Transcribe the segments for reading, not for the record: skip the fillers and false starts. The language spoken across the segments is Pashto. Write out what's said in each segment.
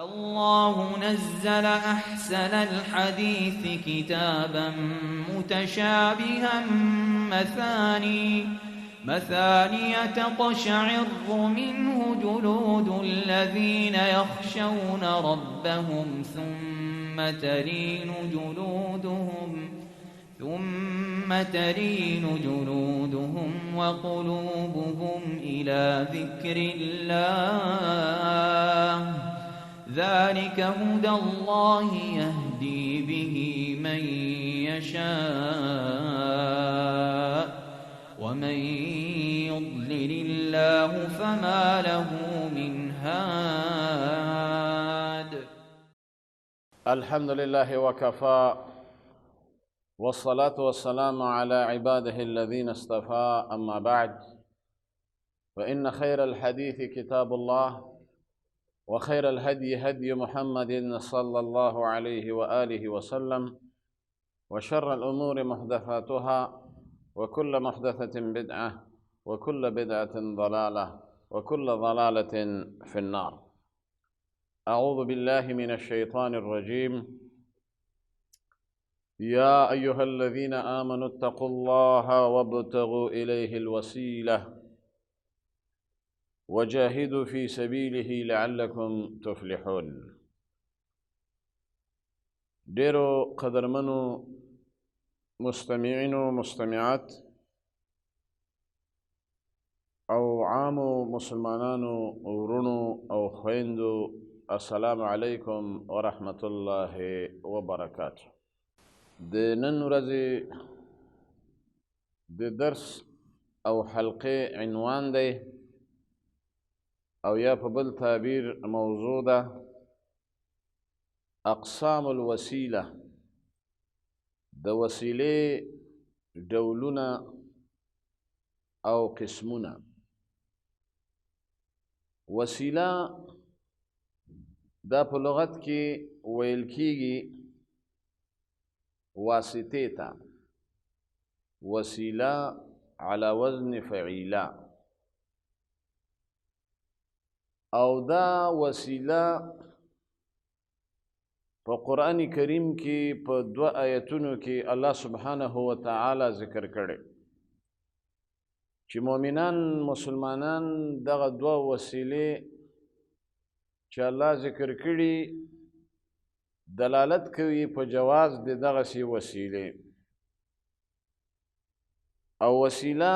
الله نزل أحسن الحديث كتابا متشابها مثاني تقشعر منه جلود الذين يخشون ربهم ثم تلين جلودهم وقلوبهم إلى ذكر الله ذلك هدى الله يهدي به من يشاء ومن يضلل الله فما له من هاد. الحمد لله وكفى، والصلاة والسلام على عباده الذين اصطفى، أما بعد، فإن خير الحديث كتاب الله، وخير الهدي هدي محمد صلى الله عليه وآله وسلم، وشر الأمور محدثاتها، وكل محدثة بدعة، وكل بدعة ضلالة، وكل ضلالة في النار. أعوذ بالله من الشيطان الرجيم. يا أيها الذين آمنوا اتقوا الله وابتغوا إليه الوسيلة وجاهدوا في سبيله لعلكم تفلحون. ډېرو قدرمنو مستمعینو، مستمعات او عامو مسلمانانو ورونو او خویندو، السلام علیکم ورحمة الله وبرکاته. د نن ورځې د درس او حلقې عنوان دی، او یا په بل تعبیر موضوع ده، اقسام الوسیله، د وسیلې ډولونه او قسمونه. وسیله دا په لغت کې ویل کیږي واسطې ته، وسیله علی وزن فعیله، او دا وسیله په قرآن کریم کې په دوه آیتونو کې الله سبحانه وتعالی ذکر کړي چې مؤمنان مسلمانان دغه دوه وسیلې چې الله ذکر کړي دلالت کوي په جواز د دغسې وسیلې. او وسیله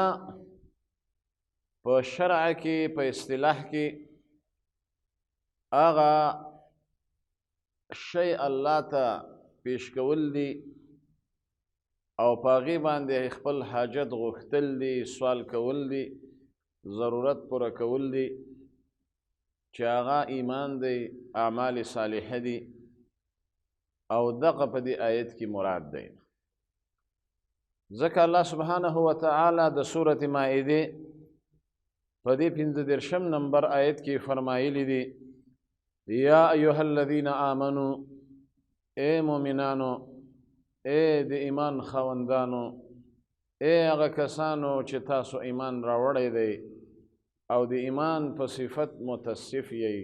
په شرع کې، په اصطلاح کې، هغه شی الله ته پیش کول دي او په هغې باندې خپل حاجت غوښتل دي، سوال کول دي، ضرورت پوره کول دي، چې هغه ایمان دی، اعمال صالحه دي، او دغه په دې آیت کې مراد دی. ځکه الله سبحانه وتعالی د سورة مائده په دې 35 نمبر آیت کې فرمایلی دي، یا ایها الذین آمنو، اے مؤمنانو، اے د ایمان خاوندانو، اے هغه کسانو چې تاسو ایمان راوړی دی او د ایمان په صفت متصف یئ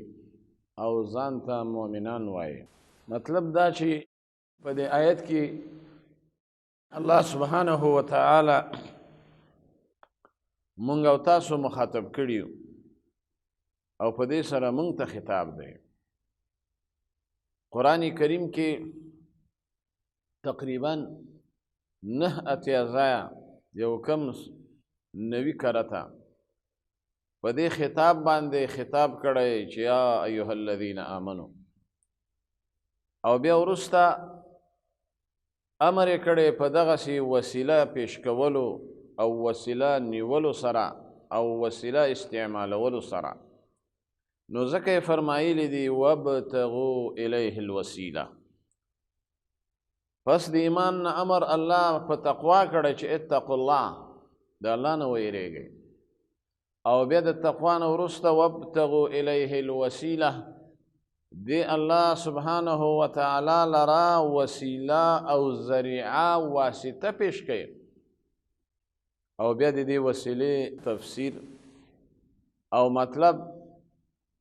او ځان ته مؤمنان وایئ. مطلب دا چې په دې آیت کې الله سبحانه وتعالی مونږ او تاسو مخاطب کړي او په دې سره مونږ ته خطاب دی. قرآن کریم کې تقریبا 89 ځایه یو کم 90 کرته په دې خطاب باندې خطاب کړی چې یا ایها الذین آمنو، او بیا وروسته امر یې کړی په دغسې وسیله پیش کولو او وسیله نیولو سره او وسیله استعمالولو سره. نو ځکه یې فرمایلی دي وابتغوا الیه الوسیله. پس د ایمان نه امر الله په تقوا کړی چې اتقوا الله، د الله نه ویرېږئ، او بیا د تقوا نه وروسته وابتغوا الیه الوسیله، دی الله سبحانه وتعالی لرا وسیله او ذریعه واسطه پیش کړي، او بیا د دې وسیلې تفسیر او مطلب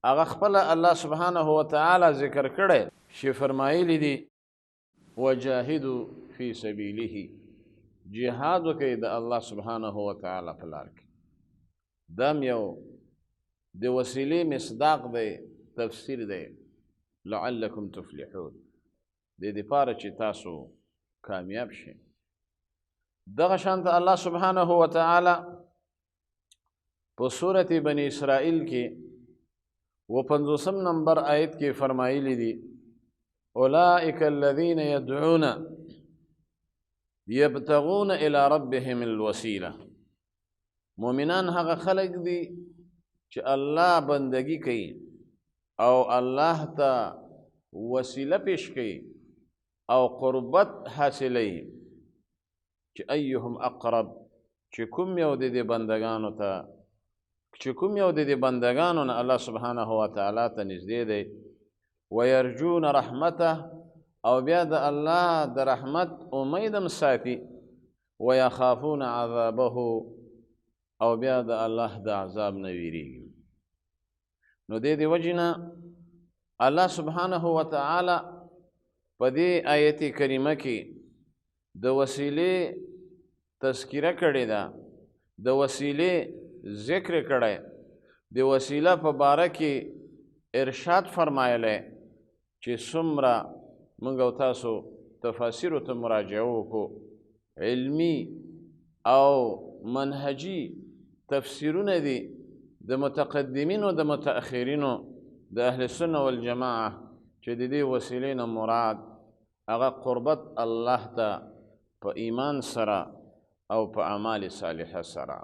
هغه خپله الله سبحانه وتعالی ذکر کړی چې فرمایلی دي وجاهدوا فی سبیله، جهاد وکړئ د الله سبحانه وتعالی په لار کې. دا هم یو د وسیلې مصداق دی، تفسیر دی، لعلکم تفلحون، دې دپاره چې تاسو کامیاب شئ. دغه شان ته الله سبحانه وتعالی په سورة بني اسرائیل کې و 50 نمبر آیت کې فرمایلی دي اولئک الذین یدعون یبتغون الی ربهم الوسیله. مؤمنان هغه خلق دي چې الله بندگی کوي او الله ته وسیله پیش کوي او قربت حاصلوي، چې ایهم اقرب، چې کوم یو د دې بندگانو ته، چې کوم یو د دې بندگانو نه الله سبحانه وتعالی ته نږدې دی. ویرجون رحمته، او بیا د الله د رحمت امید هم ساتي. ویخافون عذابه، او بیا د الله د عذاب نه ویریږي. نو دې د وجې نه الله سبحانه وتعالی په دې آیت کریمه کې د وسیلې تذکره کړې ده، د وسیلې ذکر کړی، د وسیله په باره کې ارشاد فرمایلی چې څومره موږ او تاسو تفاسیرو ته مراجعه وکړو، علمي او منهجي تفسیرونه دي د متقدمینو د متأخرینو د اهل سنة والجماعة، چې د دې وسیلې نه مراد هغه قربت الله ته په ایمان سره او په اعمال صالحه سره.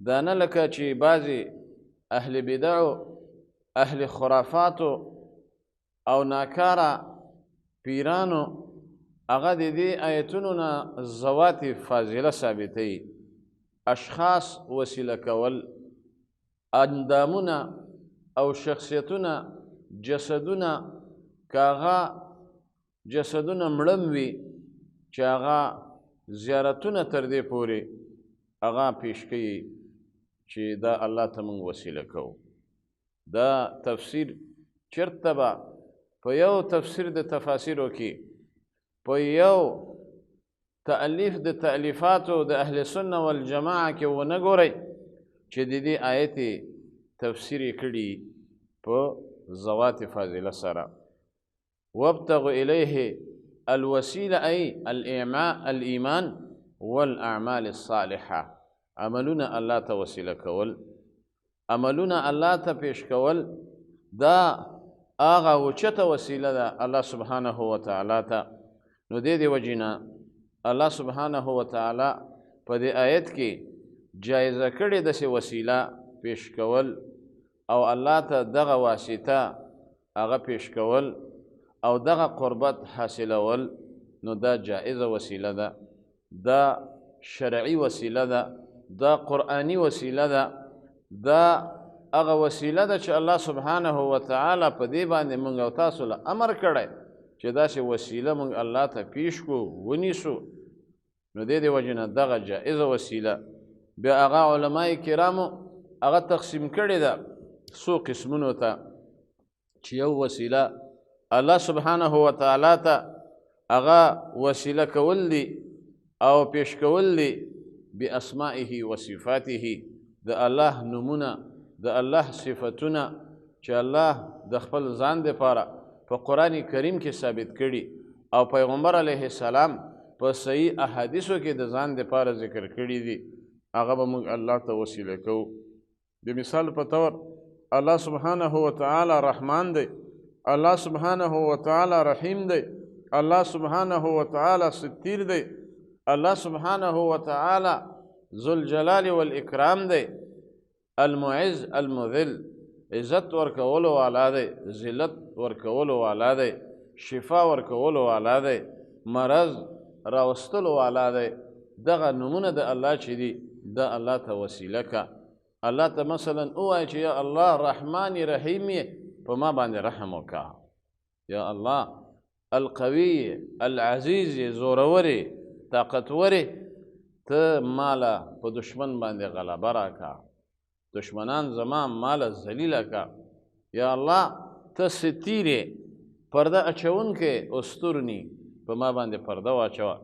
دا نه لکه چې بعضې اهل بدعو، اهل خرافاتو او ناکاره پیرانو هغه د دې آیتونو نه ذوات فاضله ثابتوي، اشخاص وسیله کول، اندامونه او شخصیتونه، جسدونه، که هغه جسدونه مړم وي چې هغه زیارتونه تر دې پورې هغه پیش کوي چې دا الله ته موږ وسیله کوو. دا تفسیر چېرته به په یو تفسیر د تفاسیرو کې، په یو تألیف د تألیفاتو د اهل سنة والجماعة کې ونه ګورئ چې د دې آیت تفسیر یې کړي په ذوات فاضله سره. وابتغوا الیه الوسیله ای الایمان والاعمال الصالحه، عملونه الله ته وسیله کول، عملونه الله ته پیش کول، دا هغه اوچته وسیله ده الله سبحانه وتعالی ته. نو دې دې وجې نه الله سبحانه وتعالی په دې آیت کې جایزه کړې داسې وسیله پیش کول او الله ته دغه واسطه هغه پیش کول او دغه قربت حاصلول، نو دا جائزه وسیله ده، دا شرعي وسیله ده، دا قرآني وسیله ده، دا هغه وسیله ده چې الله سبحانه وتعالی په دې باندې موږ او تاسو له امر کړی چې داسې وسیله موږ الله ته پیش کړو، ونیسو. نو دې دې وجې نه دغه جائزه وسیله بیا هغه علماء کرامو هغه تقسیم کړې ده څو قسمونو ته، چې یو وسیله الله سبحانه وتعالی ته هغه وسیله کول دي او پیش کول دي بأسمائه وصفاته، د الله نومونه، د الله صفتونه چې الله د خپل ځان دپاره په قرآن کریم کې ثابت کړي او پیغمبر علیه السلام په صحیح احادیثو کې د ځان دپاره ذکر کړي دي، هغه به موږ الله ته وسیله کوو. د مثال په طور الله سبحانه وتعالی رحمان دی، الله سبحانه وتعالی رحیم دی، الله سبحانه وتعالی ستیر دی، الله سبحانه وتعالی ذو الجلال والاکرام دی، المعز المذل، عزت ورکولو والا دی، ذلت ورکولو والا دی، شفا ورکولو والا دی، مرض راوستلو والا دی. دغه نومونه د الله چې دي دا الله ته وسیله که. الله ته مثلا ووایه چې یا الله رحمان رحیم یې، په ما باندې رحم وکړه. یا الله القوي العزیز یې، زورور یې، طاقتور یې، ته ماله په دشمن باندې غلبه راکړه، دشمنان زما ماله ذلیله کړه. یا الله ته ستیر یې، پرده اچوونکی، استرني، په ما باندې پرده واچوه.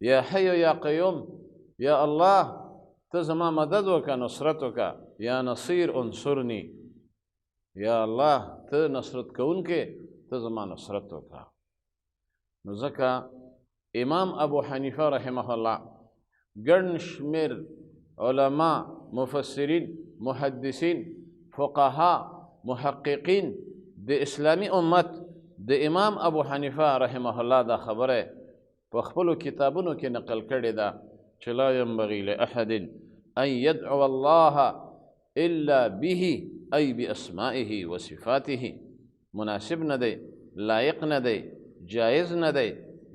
یا حی یا قیوم، یا الله ته زما مدد وکړه، نصرت وکړه. یا نصیر انصرني، یا الله ته نصرت کوونکی، ته زما نصرت وکړه. نو ځکه امام ابو حنیفه رحمه الله، ګڼ شمېر علما، مفسرین، محدثین، فقها، محققین د اسلامي امت د امام ابو حنیفه رحمه الله دا خبره په خپلو کتابونو کې نقل کړې ده چې لا ينبغي لأحد أن يدعو الله إلا به، أي بأسمائه وصفاته. مناسب نه دی، لایق نه دی، جایز نه دی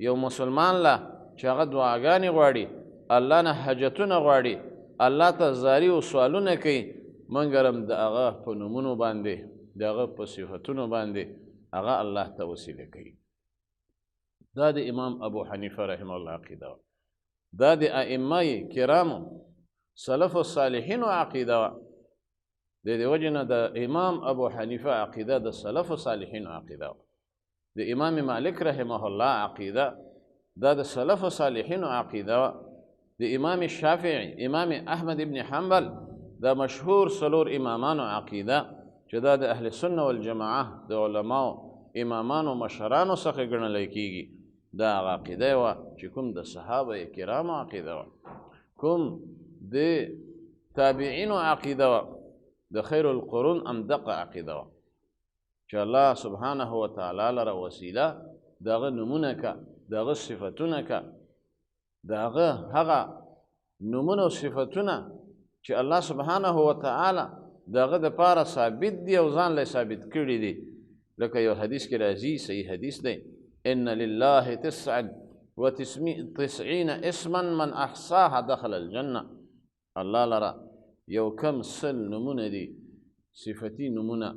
یو مسلمان له چې هغه دعاګانې غواړي، الله نه حاجتونه غواړي، الله ته زاری او سوالونه کوي، منګرم د هغه په نومونو باندې، د هغه په صفتونو باندې هغه الله ته وسیله کوي. دا د امام ابو حنیفه رحمه الله عقیده وه، دا د ائمه کرامو سلف الصالحینو عقیده وه. د دې وجې نه د امام ابو حنیفه عقیده د سلف الصالحینو عقیده وه، د امام مالک رحمه الله عقیده دا د سلف الصالحینو عقیده وه، د امام شافعي، امام احمد ابن حنبل، دا مشهور څلور امامانو عقیده چې دا د اهل سنة والجماعه د علماو امامانو مشرانو څخه ګڼلی کیږي، دا هغه عقیده وه چې کوم د صحابه کرامو عقیده وه، کوم د تابعینو عقیده وه، د خیر القرون همدغه عقیده وه چې الله سبحانه وتعالی لره وسیله د هغه نومونه که، د هغه صفتونه که، د هغه هغه نومونه او صفتونه چې الله سبحانه وتعالی د هغه دپاره ثابت دي او ځان له ثابت کړي دي. لکه یو حدیث کې راځي، صحیح حدیث دی، ان لله 99 اسما من احصاها دخل الجنه. الله لره یو کم 100 نومونه دي، صفتی نومونه،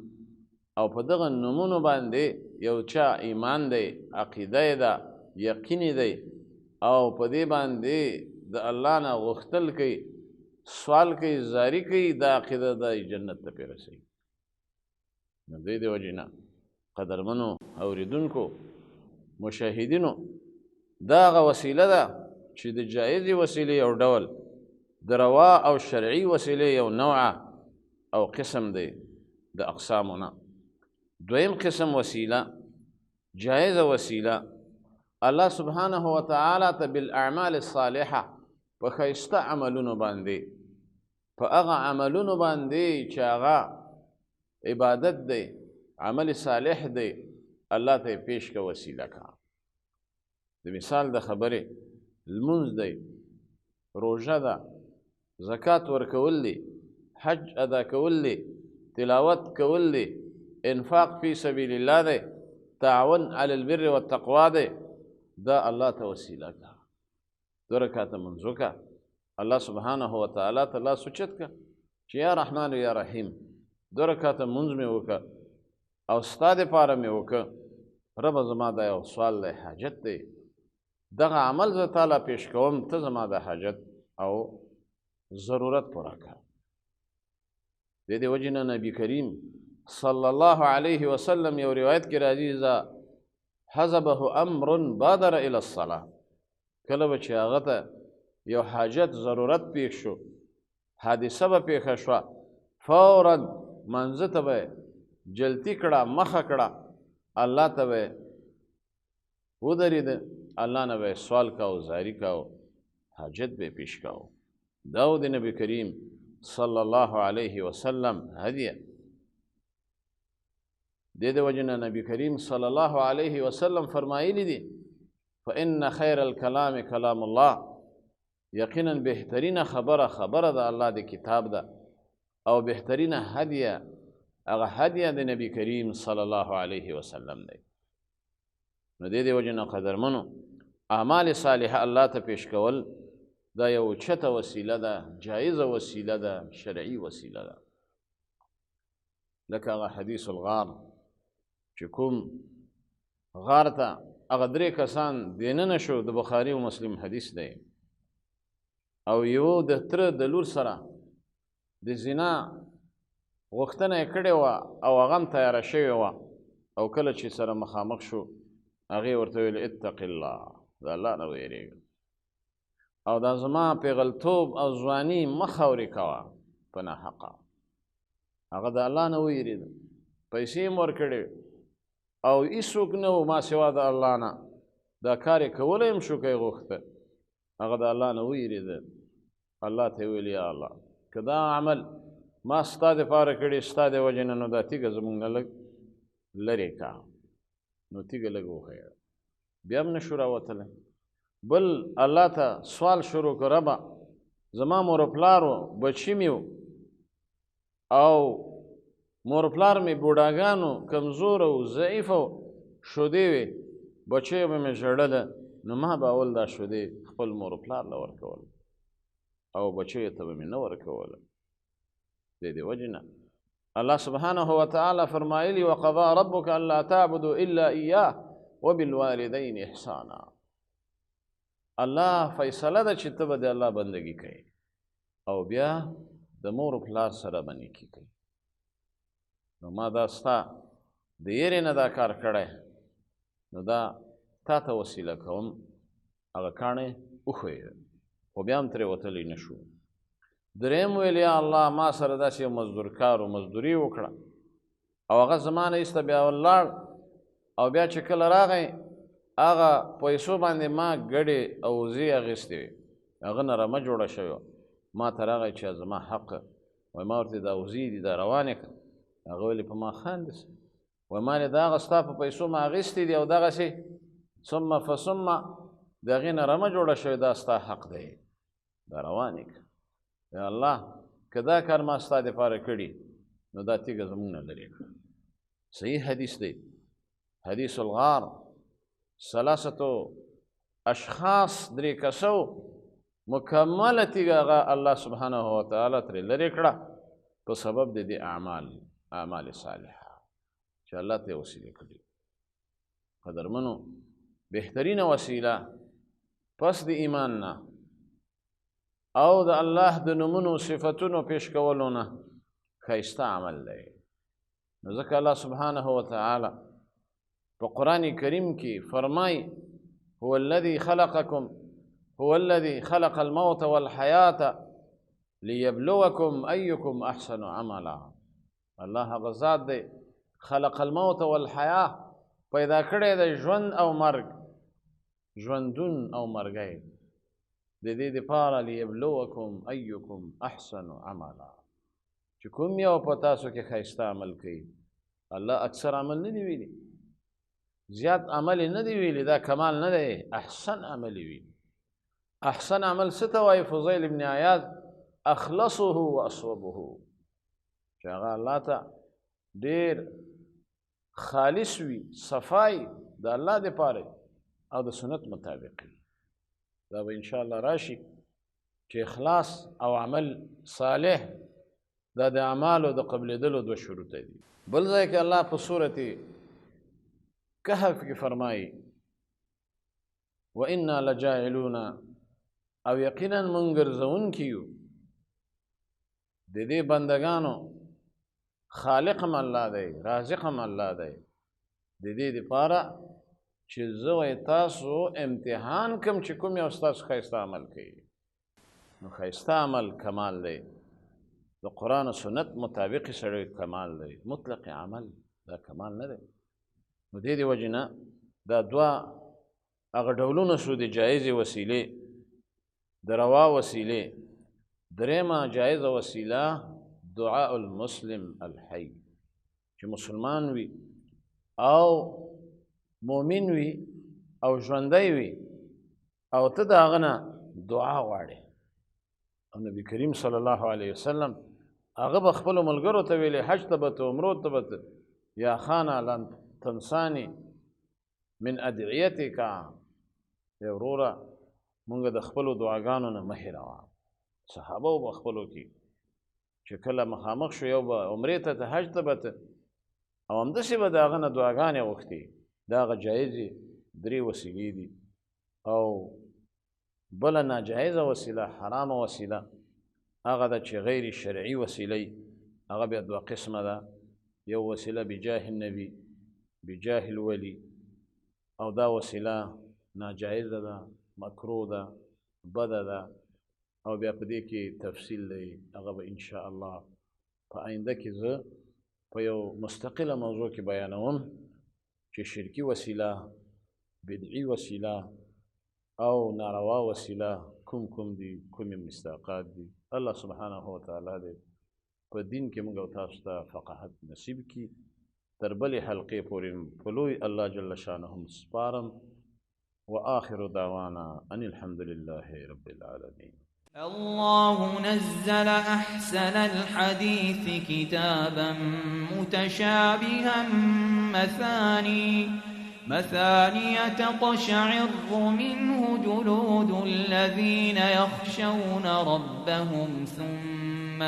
او په دغه نومونو باندې یو چا ایمان دی، عقیده یې ده، یقین یې دی، او په دې باندې د الله نه غوښتل کوي، سوال کوي، زاری کوي، دا عقیده د جنت ته پرې رسوي. نو دې د وجې نه قدرمنو اورېدونکو مشاهدینو، دا هغه وسیله ده چې د جایزې وسیلې یو ډول، د روا او شرعي وسیلې یو نوع او قسم دی د اقسامو نه. دویم قسم وسیله، جایزه وسیله، الله سبحانه وتعالی ته بالاعمال الصالحه، په ښایسته عملونو باندې، په هغه عملونو باندې چې هغه عبادت دی، عمل صالح دی، الله ته یې پیش که، وسیله که. د مثال د خبرې لمونځ دی، روژه ده، زکات ورکول دی، حج ادا کول دی، تلاوت کول دی، انفاق فی سبیل الله دی، تعاون علی البر والتقوا دی، دا الله ته وسیله که. 2 رکعته لمونځ وکړه، الله سبحانه وتعالی ته لاس اوچت که چې یا رحمان یا رحیم، 2 رکعته لمونځ مې وکړه او ستا دپاره مې وکړه، ربه زما دا یو سوال دی، حاجت دی، دغه عمل زه تا له پیش کوم، ته زما د حاجت او ضرورت پوره کړه. د دې وجې نه نبی کریم صلی الله علیه وسلم یو روایت کې راځي، اذا حزبه امر بادر الی الصلاة، کله به چې هغه ته یو حاجت ضرورت پیښ شو، حادثه به پیښه شوه، فوراً منځه ته به جلتی کړه، مخه کړه، الله ته به ودرېده، الله نه به سوال کاوه، زاری کاوه، حاجت به پیش کاوه. دا و د نبی کریم صلی الله علیه وسلم هدیه. د دې وجې نه نبی کریم صلی الله علیه وسلم فرمایلی دي، فإن خیر الکلام کلام الله، یقینا بهترینه خبره خبره د الله د کتاب ده، او بهترینه هدیه هغه هدیه د نبی کریم صلی الله علیه وسلم دی. نو د دې وجې نه قدرمنو اعمال صالحه الله ته پیش کول دا یو چته وسیله ده، جایزه وسیله ده، شرعي وسیله ده. لکه هغه حدیث الغار چې کوم غار ته هغه درې کسان دننه شو، د بخاري او مسلم حدیث دی، او یو د تره د لور سره د زنا غوښتنه یې کړې وه او هغه هم تیاره شوې وه. او کله چې سره مخامخ شو، هغې ورته ویل اتق الله، د الله نه ویرېږه، او دا زما پیغلتوب او ځواني مه خاورې کوه په ناحقه. هغه د الله نه ویرېده، پیسې یې هم ورکړې او هیڅوک نه و ما سوا د الله نه، دا کار یې کولی هم شو که یې غوښته. هغه د الله نه ویرېده، الله ته یې وویل یا الله که دا عمل ما ستا دپاره کړی، ستا د وجې نه، نو دا تیږه زموږ نه لږ لرې کا. نو تیږه لږ وښیه، بیا هم نه شو راوتلی. بل الله ته سوال شروع کړ، ربه زما مور و پلار و، بچي مې و، او مور و پلار مې بوډاګان و، کمزوره و، ضعیفه و، شودې وې، بچیو به مې ژړله، نو ما به اول دا شودې خپل مور و پلار له ورکول او بچیو ته به مې نه ورکوله. د دې وجې نه الله سبحانه وتعالی فرمایلی وقضا ربک الا تعبدوا الا ایاه وبالوالدین احسانا. الله فیصله ده چې ته به د الله بندګي کوې او بیا د مور و پلار سره به نیکي کوې. نو ما دا ستا د یرې نه دا کار کړی، نو دا تا ته وسیله کوم. هغه کاڼی وښویېده، خو بیا هم ترې وتلی نه شو. دریم ویل یا الله ما سره داسې یو مزدورکار و، مزدوري وکړه او هغه زما نه ایسته بیا ولاړ، او بیا چې کله راغی هغه پیسو باندې ما ګډې او وزې اخیستې وې، هغه نه رمه جوړه شوې وه. ما ته راغی چې زما حق، وایي ما ورته دا وزې دي دا روانې کړه. هغه ویلې په ما خاندې څه؟ وایي ما دا هغه ستا په پیسو ما اخیستې دي او دغسې ثم فثم د هغې نه رمه جوړه شوې، دا ستا حق دی، دا روانې کړه. یا الله که دا کار ما ستا دپاره کړي نو دا تیږه زموږ نه لرې کړه. صحیح حدیث دی، حدیث الغار. ثلاثة اشخاص، درې کسو مکمله تیږه هغه الله سبحانه وتعالی ترې لرې کړه په سبب د دې اعمال صالحه چې الله ته یې وسیله کړي. قدرمنو، بهترینه وسیله پس د ایمان نه او د الله د نومونو صفتونو پیش کولو نه ښایسته عمل دی. نو ځکه الله سبحانه وتعالی په قرآن کریم کې فرمای هو الذي خلقكم هو الذي خلق الموت والحياة ليبلوكم أيكم أحسن عملا. الله هغه ذات دی خلق الموت والحياة، پیدا کړی دی ژوند او مرګ، ژوندون او مرګی، د دې دپاره لیبلوکم ایکم احسن عملا، چې کوم یو په تاسو کې ښایسته عمل کوي. الله اکثر عمل نه دی ویلي، زیات عمل یې نه دی ویلي، دا کمال نه دی، احسن عمل یې ویلي. احسن عمل څه ته وایي؟ فضیل ابن عیاض اخلصه و اصوبه، چې هغه الله ته ډېر خالص وي، صفای د الله دپاره او د سنت مطابق وي. دا به انشاءالله راشي چې اخلاص او عمل صالح دا د اعمالو د قبلېدلو دوه شروطه دي. بل ځای کې الله په سورت کهف کې فرمایي وإنا لجاعلون، او یقینا مونږ ګرځوونکي یو د دې بندګانو خالق هم الله دی، رازق هم الله دی، د دې دپاره چې زه وایي تاسو امتحان کم چې کوم یو ستاسو ښایسته عمل کوي. نو ښایسته عمل کمال دی، د قرآن او سنت مطابق سړی کمال دی، مطلق عمل دا کمال نه دی. نو دې دې وجې نه دا دوه هغه ډولونه شو د جایزې وسیلې، د روا وسیلې. درېیمه جایزه وسیله دعاء المسلم الحی، چې مسلمان وي او مؤمن وي او ژوندی وي او ته د هغه نه دعا غواړې. او نبی کریم صلی الله علیه وسلم هغه به خپلو ملګرو ته ویلې، حج ته به ته، عمرو ته به ته، یا خانه لن تنسانی من ادعیتک، ای وروره مونږ د خپلو دعاګانو نه مه هېروه. صحابه به خپلو کې چې کله مخامخ شو، یو به عمرې ته ته، حج ته به ته، او همداسې به د هغه نه دعاګانې غوښتې. دا هغه جایزې درې وسیلې دي. او بله ناجایزه وسیله، حرامه وسیله، هغه ده چې غیر شرعي وسیله وي، هغه بیا دوه قسمه ده، یو وسیله بجاه النبي، بجاه الولي، او دا وسیله ناجایزه ده، مکروه ده، بده ده، او بیا په دې کې تفصیل دی. هغه به انشاءالله په آینده کې زه په یو مستقله موضوع کې بیانوم چې شرکي وسیله، بدعي وسیله او ناروا وسیله کوم کوم دي، کومې مصداقات دي. الله سبحانه وتعالی دې په دین کې موږ او تاسو ته فقاهت نصیب کړي. تر بلې حلقې پورې په لوی الله جل شانه سپارم. وآخر دعوانا أن الحمد لله رب العالمين. الله نزل أحسن الحديث كتابا متشابها مثانية تقشعر منه جلود الذين يخشون ربهم ثم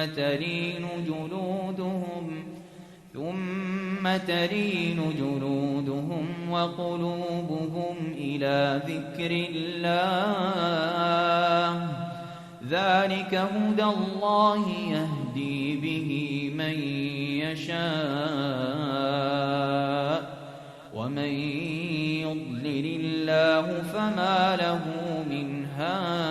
تلين جلودهم وقلوبهم إلى ذكر الله. ذلك هدى الله يهدي به من يشاء ومن يضلل الله فما له من هاد.